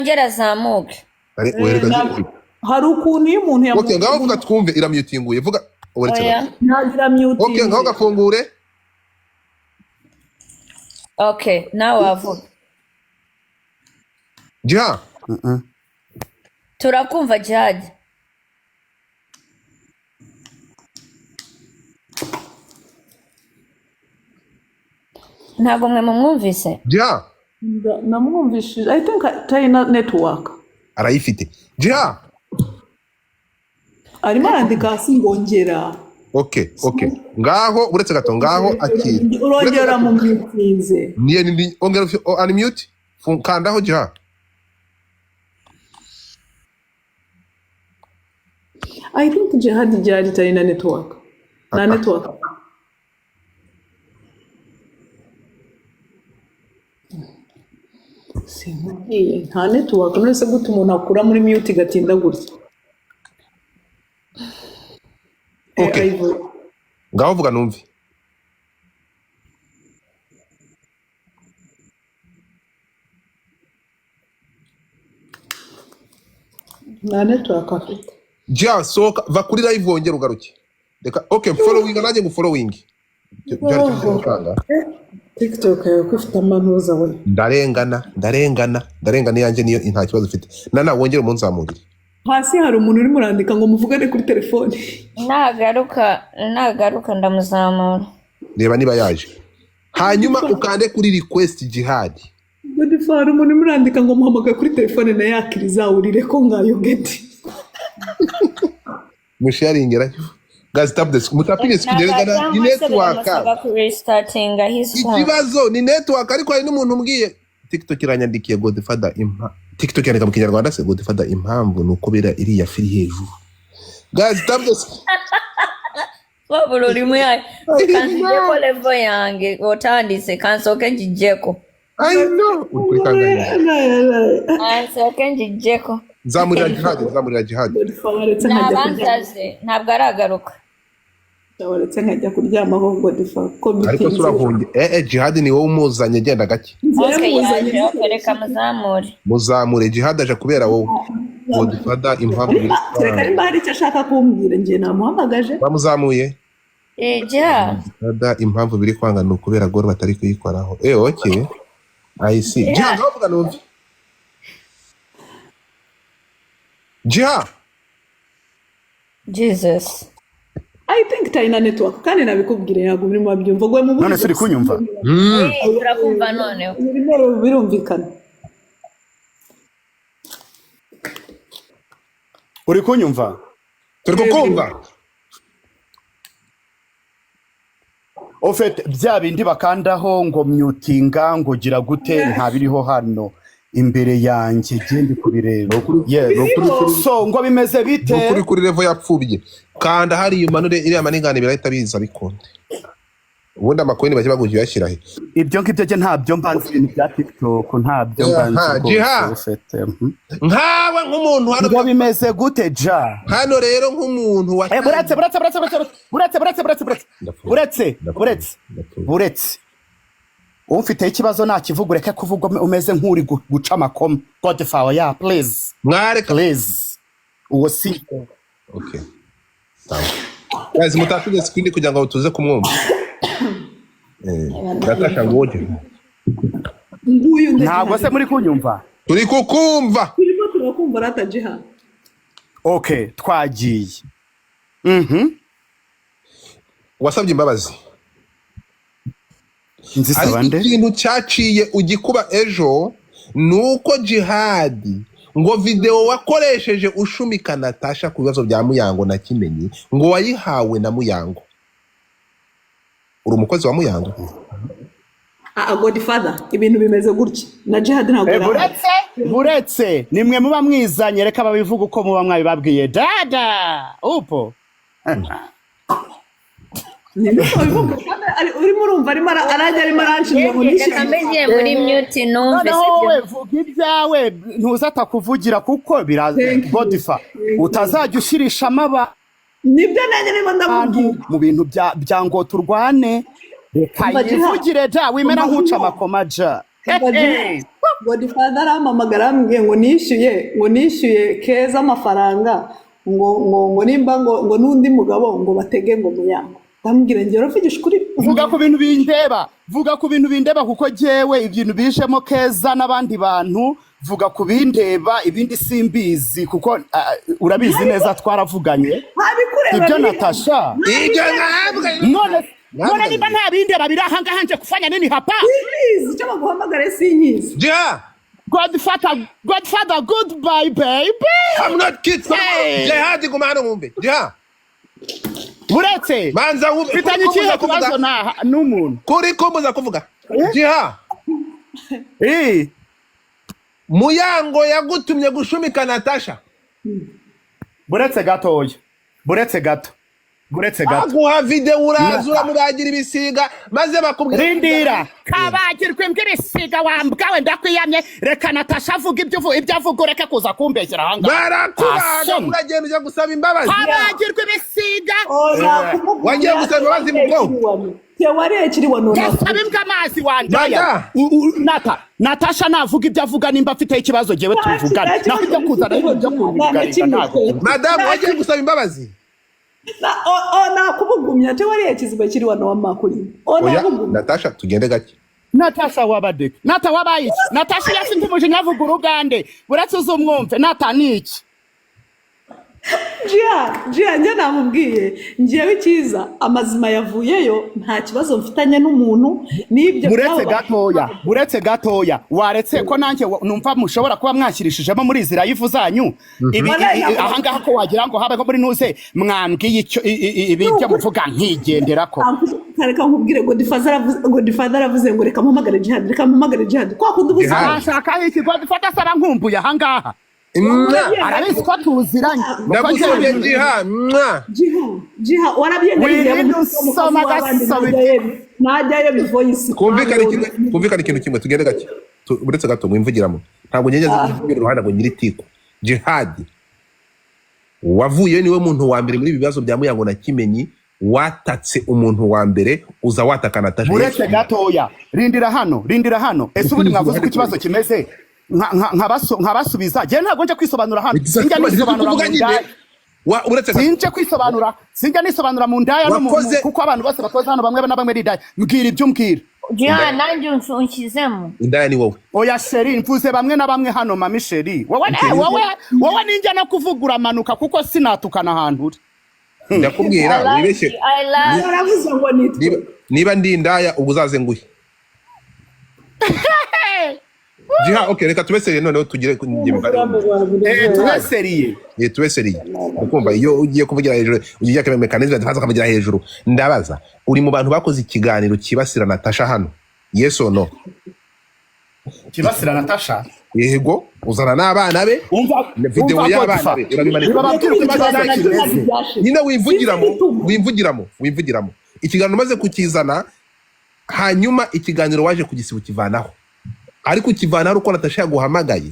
Yongere azamuke. Wereka. Hari ukuntu iyo umuntu Okay, ngaho vuga twumve. Iramyutinguye, vuga uretse Oya. gato. Ntabwo Okay, ngaho iramyutinze. gafungure. Okay, nawe wavuga. Jiha. Turakumva, Jihad. Ntabwo mwe mumwumvise? Jiha. Namwumvishije. I think China network. Arayifite Jiha. Arimo arandika hasi ngongera. Okay, ngaho uretse gato, ngaho akira. Uretse Urongera gato. Mumyutinze. Niye ni ongera unmute. Kandaho Jiha. I think Jihad Jihad China network na network. Sinkubwiye nta network? None se gute umuntu akura muri mute igatinda gutya? Okay. Ivory. Ngaho vuga numve. Nta network afite. Jiha, sohoka, va kuri live wongere ugaruke. Reka, okay, following nanjye ngo following. Byari ikibazo cy'amafaranga. TikTok yawe ko ifite amanuza we? Ndarengana, ndarengana, ndarengana. Iyanjye niyo nta kibazo ufite. Nana, wongere umunzamurire. Hasi hari umuntu urimo urandika ngo muvugane kuri telefone. Nagaruka, nagaruka ndamuzamura. Reba niba yaje, hanyuma ukande kuri request, Jihad. Godfather, hari umuntu urimo urandika ngo muhamagaye kuri telefone na yakiriza urire ko ngayo geti. Musharingira, guys, tap the mutapinge screen. Reka, ni cyangwa se network. biramusaba kurestartinga his phone. Ikibazo ni network, ariko hari n'umuntu umbwiye TikTok iranyandikiye Godfather impa TikTok yandika mu Kinyarwanda se? Godfather, impamvu ni uko bera iriya firi hejuru. Guys, tap the Wabula olimu yayo kanzijeko level yange otandise, kansooke njijjeko. I know uri kuri kangahe. Kansooke njijjeko. Nzamurira Jihad, nzamurira Jihad. Godfather, waretse nkajya kuryama? Nabanzaze, ntabwo aragaruka. Waretse nkajya kuryama aho, Godfather, ko Ariko se bitinze? urahunge? Jihad ni wowe umuzanye, genda gake. Njyewe Okay, muzanye. yaje. Okay, reka muzamure. Muzamure Jihad, aje kubera wowe Godfather, impamvu biri Reka, nimba hari icyo ashaka kumbwira njye namuhamagaje. Bamuzamuye. Jihad. Godfather, impamvu biri kwanga ni ukubera goro batari kuyikoraho. Okay, I see. Jihad, ngaho numve Jihad. Jesus. I think China network, kandi nabikubwire ntabwo urimo wabyumva ngo mu None se uri kunyumva? Turakumva noneho. Birimo birumvikana. Uri kunyumva? Turi kukumva. Au fait, bya bindi bakandaho ngo myutinga ngo gira gute, nta biriho hano imbere yanjye, genda kubireba. Yes. So ngo bimeze bite? Ukuri kuri level yapfubye, kanda hariya umanure iriya maningane, birahita biza bikunde. Ubundi amakoini bajya baguha uyashyira he? Ibyo ngibyo jye ntabyo mbanza, ibintu bya TikTok ntabyo mbanza Aha, rwose. Jiha. Au fait. Nkawe nk'umuntu hano Ngo bimeze gute ja? Hano rero nk'umuntu wa Buretse, buretse, buretse, buretse, buretse, buretse, buretse, buretse. Ndapfuye. Buretse. Ndapfuye. Buretse. Ndapfuye. Buretse, ufiteho ikibazo nakivuga, ureke kuvuga umeze nk'uri guca amakoma. Godfather, ya, please. Mwareka. Please, uwo si Okay, sawa. Guys, mutapinge screen kugira ngo tuze kumwumva. Natasha, ngoje. Nguyu. Ntabwo se muri kunyumva? Turi kukumva. Turimo turakumva rata, Jiha. Okay, twagiye. Wasabye imbabazi. Nzisaba Ariko nde? ikintu cyaciye ugikuba ejo ni uko Jihadi ngo video wakoresheje ushumika Natasha ku bibazo bya Muyango na Kimenyi ngo wayihawe na Muyango. Uri umukozi wa Muyango? Ah, Godfather, ibintu bimeze gutya na Jihad ntabwo yari ahari. Buretse, buretse, nimwe muba mwizanye, reka babivuga uko muba mwabibabwiye. Dada upo? Nibyo babivuga, kandi urimo urumva arimo arajya arimo aranshinja ngo Reka nishyire mbe muri mute numve. Noneho Sibyo? wowe vuga ibyawe, ntuza atakuvugira kuko biraza. Thank you. Godifa, utazajya ushyirishamo abantu Nibyo nanjye ndimo ndamubwira. mu bintu bya ngo turwane. Reka Umva, Jiha. yivugire ja, wimera Umva, nk'uca Jiha. amakoma ja. Godfather arampamagara, arambwiye ngo nishyuye, ngo nishyuye Keza amafaranga, ngo nimba ngo n'undi mugabo ngo batege ngo Muyango. Ndamubwira, njye uravugisha ukuri? Vuga ku bintu bindeba, vuga ku bintu bindeba, kuko jyewe ibintu bijemo Keza n'abandi bantu, vuga ku bindeba, ibindi simbizi, kuko urabizi neza twaravuganye. Ntabikureba. Ibyo Biri Natasha Ibyo ntabwo none niba nta bindeba biri ahangaha, nje kufanya nini hapa? Sinkizi icyo baguhamagare, sinkizi. Jiha. Godfather, Godfather, goodbye baby. I'm not kids. Hey. Jihadi, guma hano wumve. Jiha. Buretse. Manza wumve. Mfitanye ikihe kibazo na n'umuntu? Kuri kumbuza kuvuga. Jiha. Eh. Muyango yagutumye gushumika Natasha. Buretse gatoya, buretse gato, buretse gato. Aguha video, uraza uramubagira ibisiga, maze bakubwira. Rindira, kabagirwa imbwa ibisiga wambwa we, ndakwiyamye. Reka Natasha avuga ibyo avuga, ureke kuza kumbeshyera ahangaha. Barakubaga. Asoni. Uragenda ujya gusaba imbabazi. Kabagirwa ibisiga. Wagiye gusaba imbabazi mu bwonko. Wariye kiri wano. Gasaba imbwa amazi wandaya. Mada. Nata, Natasha navuga ibyo avuga, nimba afite ikibazo jyewe tuvugane, naho ibyo kuzana ibintu byo kungarinda ntabwo. Madamu, wagiye gusaba imbabazi. Nakubugumya te wariye kiziba kiri wano wamakuli. Oya. Nakubugumya. Natasha, tugende gake. Natasha wabadeka, Nata wabaye iki? Natasha iyo afite umujinya avuga urugande. Uretse uzumwumve, Nata ni iki? Jia, Jia, njye namubwiye, njyewe icyiza amazima yavuyeyo, nta kibazo mfitanye n'umuntu n'ibyo. Buretse byabo. gatoya, buretse gatoya, waretse ko nanjye numva mushobora kuba mwashyirishijemo muri izi live zanyu ibi ahangaha, ko wagira ngo habe ko muri ntuze mwambwiye icyo ibi ibyo muvuga nkigendera ko. Reka nkubwire, Godfather aravuze, Godfather aravuze ngo reka mpamagare Jihad, reka mpamagare Jihad, kwa kundi ubuze. Jihad. Arashaka iki? Godfather asaba nkumbuye ahangaha. Mwa. Arabizi ko tuziranye. Ndagusabye Jiha. Mwa. Jiha, Jiha, warabyenga. Wirinde usoma agasoma. Najyayo bivoyisi. Kumvikana kimwe, kumvikana ikintu kimwe, tugende gake. Uretse gato mwimvugiramo. Ntabwo ngeze kuvugira uruhande ngo nyiri tiku. Jihad wavuye niwe muntu wa mbere muri ibi bibazo bya Muyango na Kimenyi watatse umuntu wa mbere uza wataka Natasha. Buretse gatoya, rindira hano, rindira hano. Ese ubundi mwavuze ko ikibazo kimeze nkabasubiza? Njyewe ntabwo nje kwisobanura hano, sinjya nisobanura Kuvuga mu nyine. ndaya. Uretse gato. Sinje kwisobanura, sinjya nisobanura mu ndaya no kuko abantu bose bakoze hano bamwe na bamwe ari indaya. Mbwira ibyo umbwira. Jiha, nanjye unshyizemo. Indaya ni wowe. Oya chérie, mvuze bamwe na bamwe hano. Mami chérie, wowe wowe ninjya no kuvuga uramanuka, kuko sinatukana ahantu uri. Ndakubwira I love wibeshye. you, I love Yaravuze ngo nitwe. Niba ndi indaya, ubwo uzaze nguhe. Jiha, okay, reka tube sérieux noneho tugire ku njye Eh, tube sérieux. Eh, tube sérieux. Ukumva iyo ugiye kuvugira hejuru, ugiye kame mécanisme de ukavugira hejuru. Ndabaza, uri mu bantu bakoze ikiganiro kibasira Natasha hano, yes or no? Kibasira Natasha? Yego, uzana n'abana be. Umva. Video Umva. y'abana Godfa. be urabimanika. Nibababwira uko ikibazo kimeze. Nyine wivugiramo, wivugiramo, wivugiramo. Ikiganiro umaze kukizana, hanyuma ikiganiro waje kugisiba, ukivanaho, ariko ukivanaho uko Natasha yaguhamagaye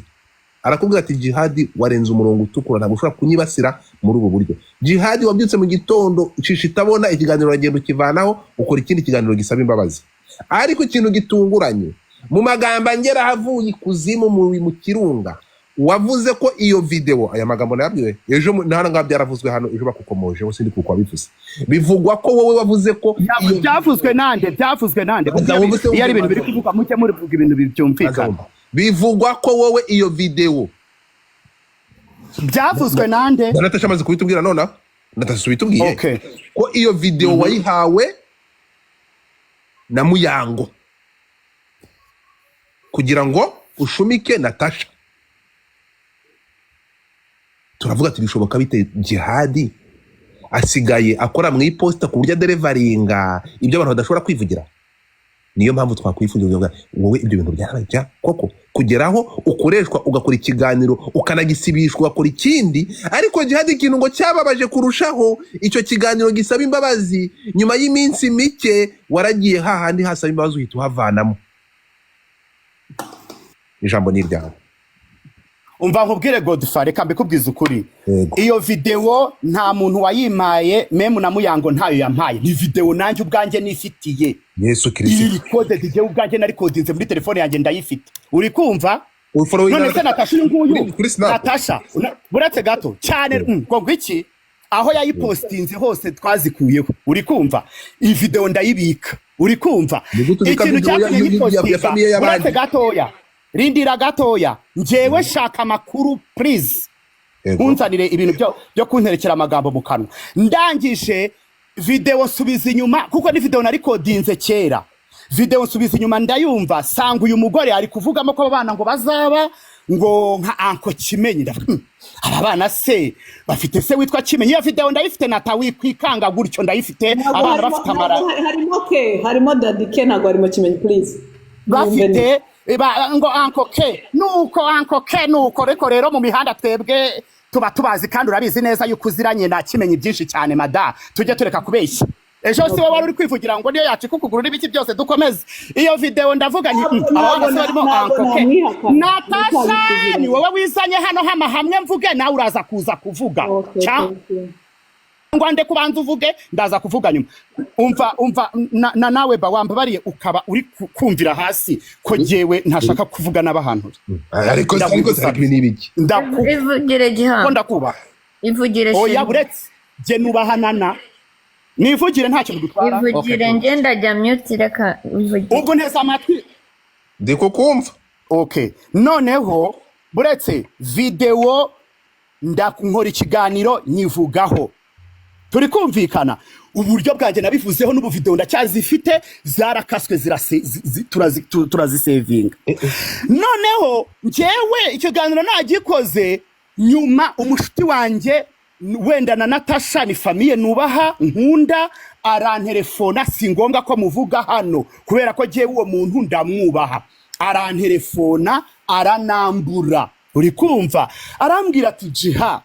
arakubwira ati: "Jihadi, warenze umurongo utukura, ntabwo ushobora kunyibasira muri ubu buryo." Jihadi, wabyutse mu gitondo ucisha itabona ikiganiro, uragenda ukivanaho, ukora ikindi kiganiro gisaba imbabazi. Ariko ikintu gitunguranye mu magambo angera ahavuye ikuzimu mu kirunga, wavuze ko iyo video, aya magambo nayabwiwe ejo nta ngaha byaravuzwe hano ejo bakukomojeho, sindi kuko wabivuze, bivugwa ko wowe wavuze ko iyo Byavuzwe nande? Byavuzwe nande? Kuko Banza wumve se. iyo ari Wumve. ibintu biri kuvugwa, mujye murivuga ibintu Banza byumvikana. wumve. Bivugwa ko wowe iyo video Byavuzwe nande? Na Natasha amaze kubitubwira nonaha. Natasha ubitubwiye ko iyo video wayihawe na Muyango kugira ngo ushumike Natasha. Turavuga ati bishoboka bite? Jihadi asigaye akora mu iposita ku buryo adeliveringa ibyo abantu badashobora kwivugira. Niyo mpamvu twakwifuza kuvuga, wowe ibyo bintu byarabaye bya koko, kugeraho ukoreshwa ugakora ikiganiro ukanagisibishwa ugakora ikindi? Ariko Jihadi, ikintu ngo cyababaje kurushaho, icyo kiganiro gisaba imbabazi, nyuma y'iminsi mike waragiye hahandi hasaba imbabazi uhita uhavanamo. Ijambo ni iryawe. Umva nkubwire, Godfa, reka mbikubwize ukuri. Yego. Iyo videwo nta muntu wayimpaye, même na Muyango ntayo yampaye. Ni videwo nanjye ubwanjye nifitiye. Yesu Iri Kirisito! Recorded, njyewe ubwanjye narikodinze muri telefone yanjye, ndayifite. Uri kumva? Ufollowing None se Natasha uyu nguyu kuri Snap? Natasha buretse gato cyane, ngo iki, aho yayipostinze hose twazikuyeho. Uri kumva? Iyi videwo ndayibika. Uri kumva? Ni gute ubika Ikintu video cyatumye ya nyipostinga, famille y'abandi? buretse gatoya, rindira gatoya, njyewe shaka amakuru, please. Yego. Ntunzanire ibintu byo kunterekera amagambo mu kanwa. Ndangije videwo nsubiza inyuma, kuko ni videwo narikodinze kera. Videwo nsubiza inyuma ndayumva, sanga uyu mugore ari kuvugamo ko abo bana ngo bazaba ngo nka uncle Kimenyi. Ndavuga, aba bana se bafite se witwa Kimenyi?" Iyo videwo ndayifite, nata wikwikanga gutyo, ndayifite. Ntabwo Abana harimo bafite amara ntabwo harimo ke, harimo daddy ke, ntabwo harimo Kimenyi, please. Bafite ngo uncle ke, nuko uncle ke nuko. Ariko rero mu mihanda twebwe tuba tubazi, kandi urabizi neza yuko uziranye na Kimenyi byinshi cyane. Mada, tujye tureka kubeshya. Ejo si wowe wari uri kwivugira ngo niyo yacika ukuguru n'ibiki byose? Dukomeze. Iyo video ndavuga nti Ntabwo aba bana se barimo ntabwo uncle ke?" namwihakana. Natasha, Ndacyabisubiramo. ni wowe wizanye hano hama hamwe mvuge, nawe uraza kuza kuvuga. Okay, cyangwa thank you. nde kubanza uvuge, ndaza kuvuga nyuma. Umva, umva, na nawe ba wambabariye ukaba uri kumvira hasi ko jyewe ntashaka kuvuga n'abahantu. Ariko ibi ni ibiki? Ndaku Ivugire, ko Giha. Ndakubaha. Ivugire, Oya. Shema. Buretse, jye nubahanana, nivugire, ntacyo bigutwara. Ivugire. Okay. Njye ndajya mute, reka ivugire. Ubwo nteze amatwi. Ndi kukumva. Okay, noneho buretse, videwo ndankora ikiganiro nyivugaho, turi kumvikana uburyo bwanjye nabivuzeho. N'ubu videwo ndacyazifite, zarakaswe, turazisevinga. Noneho njyewe ikiganiro nagikoze nyuma, umushuti wanjye wenda na Natasha ni famille nubaha nkunda, arantelefona. Si ngombwa ko muvuga hano kubera ko jyewe uwo muntu ndamwubaha. Arantelefona, aranambura. Uri kumva? Arambwira ati: "Jiha,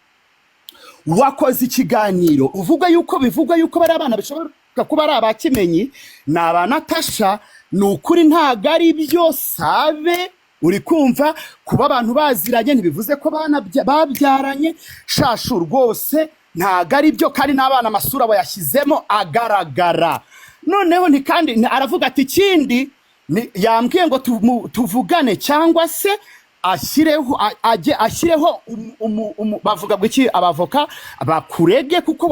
wakoze ikiganiro uvuga yuko bivugwa yuko bari abana bishobora kuba ari aba Kimenyi ni aba Natasha, ni ukuri ntabwo ari byo." Sabe, uri kumva? Kuba abantu baziranye ntibivuze ko babyaranye. Shashu, rwose ntabwo ari byo, kandi n'abana amasura bayashyizemo agaragara. Noneho ni kandi aravuga ati: "Ikindi yambwiye ngo tuvugane cyangwa se ashyireho ajye ashyireho bavuga ngo iki, abavoka bakurege kuko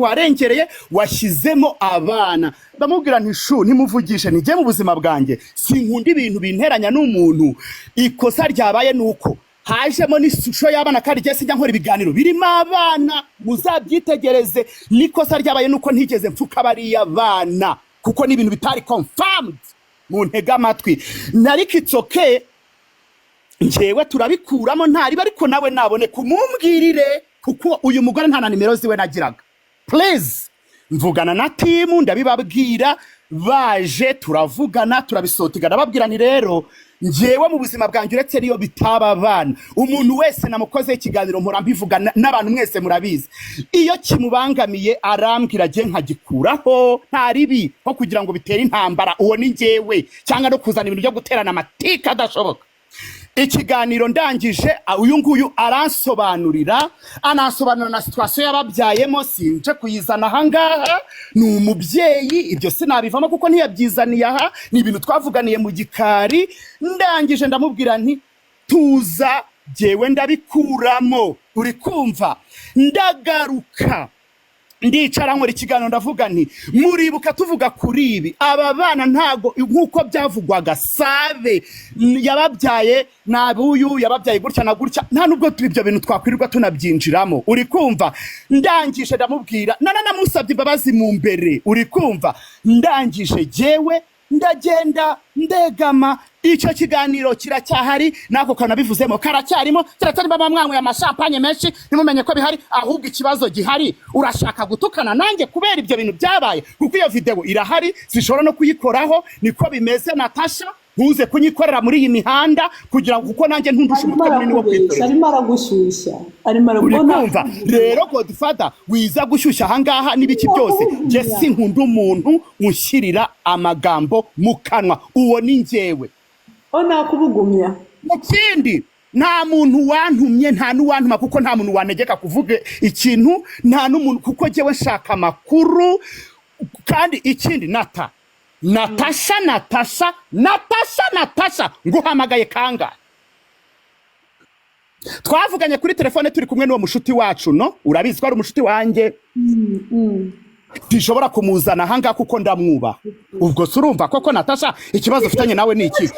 warengereye, washyizemo abana." Ndamubwira nti: "Shu, ntimuvugishe, nijye mu buzima bwanjye sinkunda ibintu binteranya n'umuntu. Ikosa ryabaye ni uko hajemo n'ishusho y'abana, kandi njye sijya nkora ibiganiro birimo abana, muzabyitegereze. N'ikosa ryabaye nuko ntigeze mfuka bariya bana, kuko ni ibintu bitari confirmed. Mu ntege amatwi, nariko it's okay, njyewe turabikuramo ntariba, ariko nawe nabone kumumbwirire, kuko uyu mugore nta na nimero ziwe nagiraga. Please." Mvugana na team, ndabibabwira, baje turavugana, turabisotigana. Ndababwira ni rero njyewe mu buzima bwanjye, uretse niyo bitaba abana, umuntu wese namukozeho ikiganiro mpora mbivuga n'abantu mwese murabizi, iyo kimubangamiye arambwira, ajye nkagikuraho, nta ribi, nko kugira ngo bitere intambara, uwo ni njyewe, cyangwa no kuzana ibintu byo guterana amatika adashoboka. Ikiganiro ndangije, uyu nguyu aransobanurira, anansobanurira na situation yababyayemo. Sinje kuyizana ahangaha, ni umubyeyi, ibyo sinabivamo kuko ntiyabyizaniye aha, ni ibintu twavuganiye mu gikari. Ndangije ndamubwira nti: "Tuza, jyewe ndabikuramo." Uri kumva? Ndagaruka ndicara nkora ikiganiro, ndavuga nti: "Muribuka tuvuga kuri ibi, aba bana ntago nk'uko byavugwaga, Sabe yababyaye nabuyu yababyaye gutya na gutya, nta nubwo ibyo bintu twakwirirwa tunabyinjiramo." Uri kumva? Ndangije ndamubwira, nanamusabye imbabazi mu mbere. Uri kumva? Ndangije jyewe ndagenda ndegama. Icyo kiganiro kiracyahari, n'ako kantu nabivuzemo karacyarimo, kiracyarimo. Bamwanyweye amashampanye menshi, ntimumenye ko bihari. Ahubwo ikibazo gihari, urashaka gutukana nanjye kubera ibyo bintu byabaye, kuko iyo videwo irahari, zishobora no kuyikoraho. Niko bimeze, Natasha, ntuze kunyikorera muri iyi mihanda kugira ngo, kuko nanjye ntundushe Arimo umutwe munini wo arakubeshya. kwitorera. Arimo aragushyushya, arimo Uri arabona. kumva rero, Godfather, wiza gushyushya ahangaha n'ibiki byose, njye sinkunda umuntu unshyirira amagambo mu kanwa, uwo ni njyewe. O, nakubugumya. Mu kindi Nta muntu wantumye, nta n'uwantuma, kuko nta muntu wantegeka kuvuga ikintu, nta n'umuntu, kuko jyewe nshaka amakuru. Kandi ikindi, Natasha, Natasha, Natasha, Natasha, nguhamagaye kangahe? Twavuganye kuri telefone turi kumwe n'uwo mushuti wacu. No urabizi ko ari umushuti wanjye, sinshobora kumuzana ahangaha kuko ndamwubaha. Ubwo se urumva koko, Natasha, ikibazo ufitanye nawe ni iki?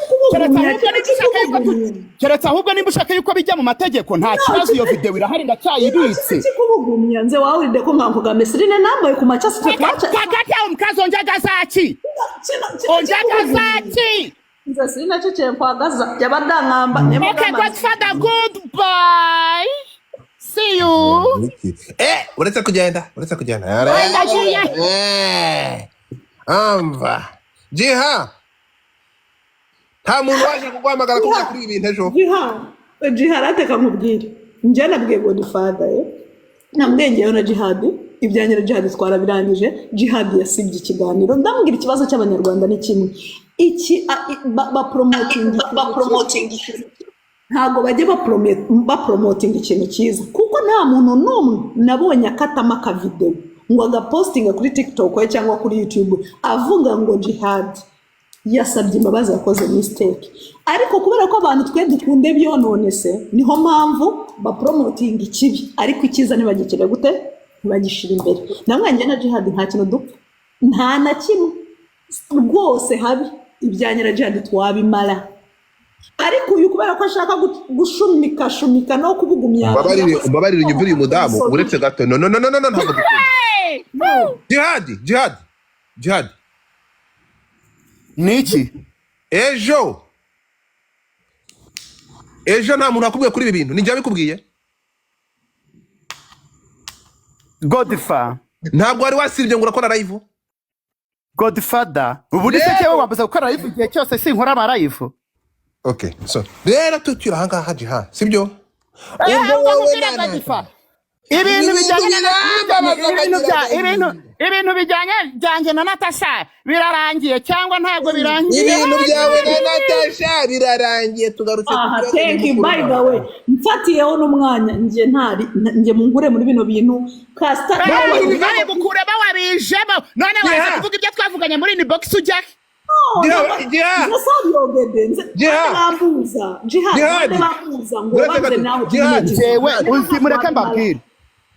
Keretse ahubwo nimba ushaka yuko bijya mu mategeko, nta kibazo, iyo videwo irahari, ndacyayibitse. Kikubugumya nze wawulidde ko nga nkugambe sirina nambaye ku makya sitwe twaca. Kakati awo omukazi onjagaza ki? Onjagaza ki? Nze sirina kyo kyenkwagaza, yabadde aŋŋamba. Okay, Godfather, goodbye, see you. Uretse kugenda, uretse kugenda. Ndagiye. Amva Jiha, nta muntu waje kuguhamagara kuvuga kuri ibi bintu ejo? Jiha, Jiha, rateka nkubwire, njye nabwiye Godfather ye, nambwiye ngewe na Jihadi, ibyanjye na Jihadi twarabirangije. Jihadi yasibye ikiganiro. Ndamubwira, ikibazo cy'Abanyarwanda ni kimwe iki, bapromotinga ntabwo bajya bapromotinga ikintu cyiza, kuko nta muntu n'umwe nabonye akatamo akavidewo ngo agapostinga kuri TikTok we cyangwa kuri YouTube avuga ngo Jihad yasabye imbabazi, yakoze mistake. Ariko kubera ko abantu twe dukunda ibyonone se, niho mpamvu bapromotinga ikibi, ariko icyiza ntibagikire gute, ntibagishira imbere. Namwe njye na Jihad nta kintu dupfa, nta na kimwe rwose. Habi ibyanjye na Jihad twabimara, ariko uyu kubera ko ashaka gushumika shumika no kubugumya. Umbabarire, umbabarire, unyumvire uyu mudamu. Uretse gato, no, no, no, no, no, ntabwo dukunda Jihadi. Jihadi, Jihadi. Ni iki? Ejo, ejo nta muntu wakubwiye kuri ibi bintu? Ni njye wabikubwiye. Godfa Ntabwo wari wasibye ngo urakora live. Godfather, ubu ni se Rero cyewe wambuza gukora live igihe cyose? Sinkora ama live. Okay, so rero tukiri ahangaha, Jiha, sibyo? Ubwo Ahubwo wowe nkubwire, na Godfa, ibintu ibintu bijyanye na birambabaza ibintu nkagira bya ibintu agahinda. Ibintu bijyanye byanjye na Natasha birarangiye cyangwa ntabwo birangiye? Ibintu byawe na Natasha birarangiye, tugarutse ku Aha, kibazo thank you. nyamukuru. By the way, mfatiyeho n'umwanya, njye ntari njye mungure muri bino bintu kasita. Bari gukureba wabijemo none waza Jiha. kuvuga ibyo twavuganye muri inbox, ujya he? Jiha, Jiha. Nasabyogede nze Jiha. bambuza Jihad. Jihad. Bande bambuza ngo Uretse banze gato, nawe. Jihad. Jewe uzi, mureke mbabwire.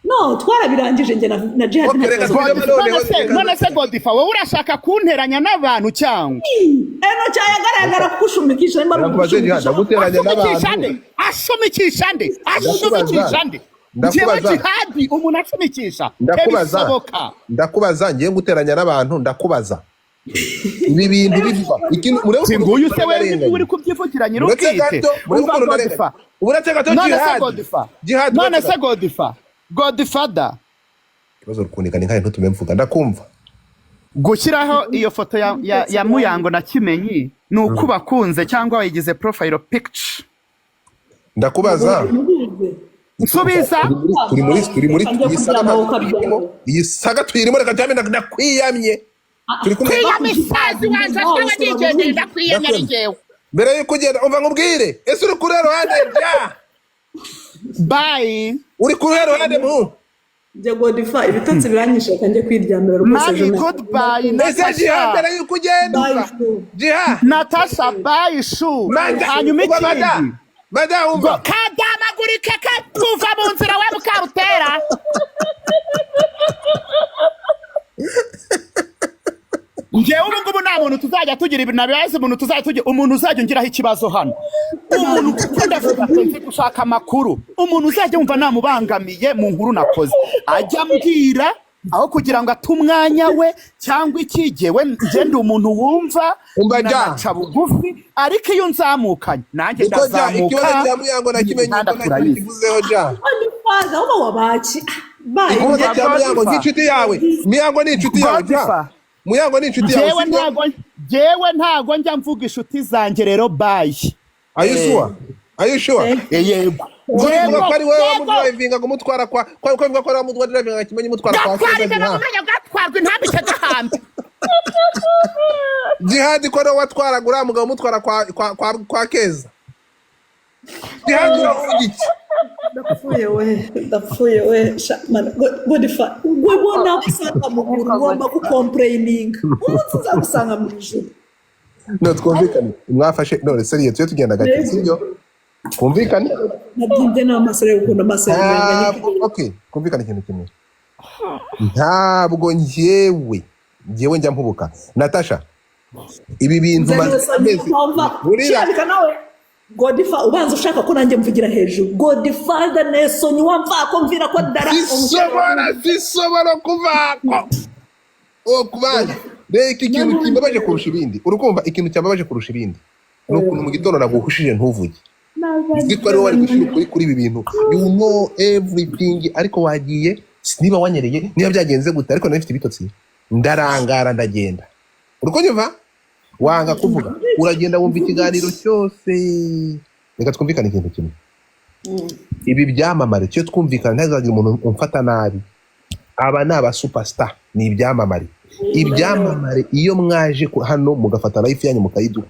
No, twarabirangije njye na Jihad, Okay, nta reka kibazo. tujye noneho. None se Godifa, wowe urashaka kunteranya n'abantu cyangwa? Eno cyayagaragara kukushumikisha nimba ari Ndakubaze, Jihad, ukugushumikisha. ndaguteranya Ashumikisha nde? n'abantu. Ashumikisha nde? Ashumikisha nde? Njyewe Ndakubaza. Jihadi, umuntu ashumikisha? Ndakubaza. Ntibisoboka. Ndakubaza, ngiye guteranya n'abantu. Ndakubaza, ibi bintu bivuga ikintu, murebe Si ukuntu nguyu se wewe ndarenganye. uri kubyivugira Uretse nyir'ubwite. gato, murebe Umva ukuntu Godifa. ndarenganye. Uretse gato, None se Jihad. Godifa, Jihad, none uretse se gato. Godifa, Godfather. Ikibazo rukunika ni nkahe, ntutume mvuga, ndakumva. Gushyiraho iyo foto ya Muyango na Kimenyi ni uko ubakunze cyangwa wayigize profile picture? Ndakubaza. Nsubiza. Turi muri iyi saga. Kuryama Ntabwo ukabyara. tuyirimo, iyi saga tuyirimo. Reka cyane, ndakwiyamye, turi kumwe. Kwiyamisazi wanjye twaba nigendera, ndakwiyamye ari njyewe. Mbere yuko ugenda, umva nkubwire, ese uri kuri ruhande ja? Bye. Uri kuri ruhande mu Njye Godifa, ibitotsi biranyishe, njye kwiryamira rwose. Mami, Ejo goodbye. Ese Jiha, Natasha. mbere yuko ugenda, Bye, umva. shu. Jiha. Natasha, bye shu. Manda. Hanyuma Umva mada. ikindi Mada, umva. Kadamagurike kuva mu nzira we Mukarutera. Njyewe ubu ngubu nta muntu tuzajya tugira ibintu nabibaza, umuntu tuzajya tugira, umuntu uzajya ungiraho ikibazo hano, umuntu, kuko ndavuga ati nzi gushaka amakuru, umuntu uzajya wumva namubangamiye mu nkuru nakoze, ajya ambwira aho kugira ngo ate umwanya we cyangwa iki. Jyewe njye ndi umuntu wumva, Umva ja. nanaca bugufi, ariko iyo nzamukanye nanjye Niko ja, ndazamuka. ikibazo cya Muyango na Kimenyi Imihanda ko ntacyo turayizi. kivuzeho ja. Godfather uba wabaki bye. Ikibazo Umva cya Muyango Godfather. nk'inshuti yawe, Muyango ni inshuti yawe ja. Godfather. Muyango ni inshuti yawe, Jewe sibyo? ntago, jewe ntago njya mvuga inshuti zanjye rero, bye. Are you sure? Are you sure? Yego. Ngo bivuga ko ari wowe Yego. wamudrivinga, kumutwara kwa ko bivuga ko ari wowe wamudrivinga Kimenyi, umutwara kwa Gatwara Keza. imbeba Jiha. mu mwanya, gatwarwa intambike gahambe. Jihad, ko ari wowe watwaraga uriya mugabo umutwara kwa Keza. Jihad, uravuga iki? Ndapfuye we, ndapfuye we. Sha, mana, Godfather, we bona usanga mu ijuru, ugomba gucomplaininga umunsi uzagusanga mu ijuru. No, twumvikane, mwafashe none sérieux, tujye tugenda gake, sibyo? Twumvikane. Nabyimbye n'amaso, reba ukuntu amaso yanjye. Ntabwo, okay, twumvikane ikintu kimwe. Ntabwo njyewe njya mpubuka. Natasha, ibi bintu maze amezi burira. Kirabika nawe Godfather, ubanza ushaka ko nanjye mvugira hejuru. Godfather Nelson, wamva ko mvira ko dara. Zishobora kuvako o kubana. Reka, ikintu kimbabaje kurusha ibindi, urukumva, ikintu cyambabaje kurusha ibindi ni ukuntu mu gitondo naguhushije ntuvuge. Uzi ko ari wowe wari gushyira ukuri kuri ibi bintu, you know everything, ariko wagiye, niba wanyereye, niba byagenze gute, ariko nari mfite ibitotsi, ndarangara, ndagenda. Uri kunyumva? Wanga kuvuga, uragenda wumva ikiganiro cyose. Reka twumvikane ikintu kimwe. Ibi byamamare, cyo twumvikana, ntazagira umuntu umfata nabi, aba ni aba superstar, ni ibyamamare. Ibyamamare, iyo mwaje hano mugafata life yanyu mukayiduha,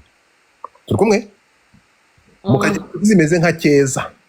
turi kumwe, mukajya zimeze nka keza.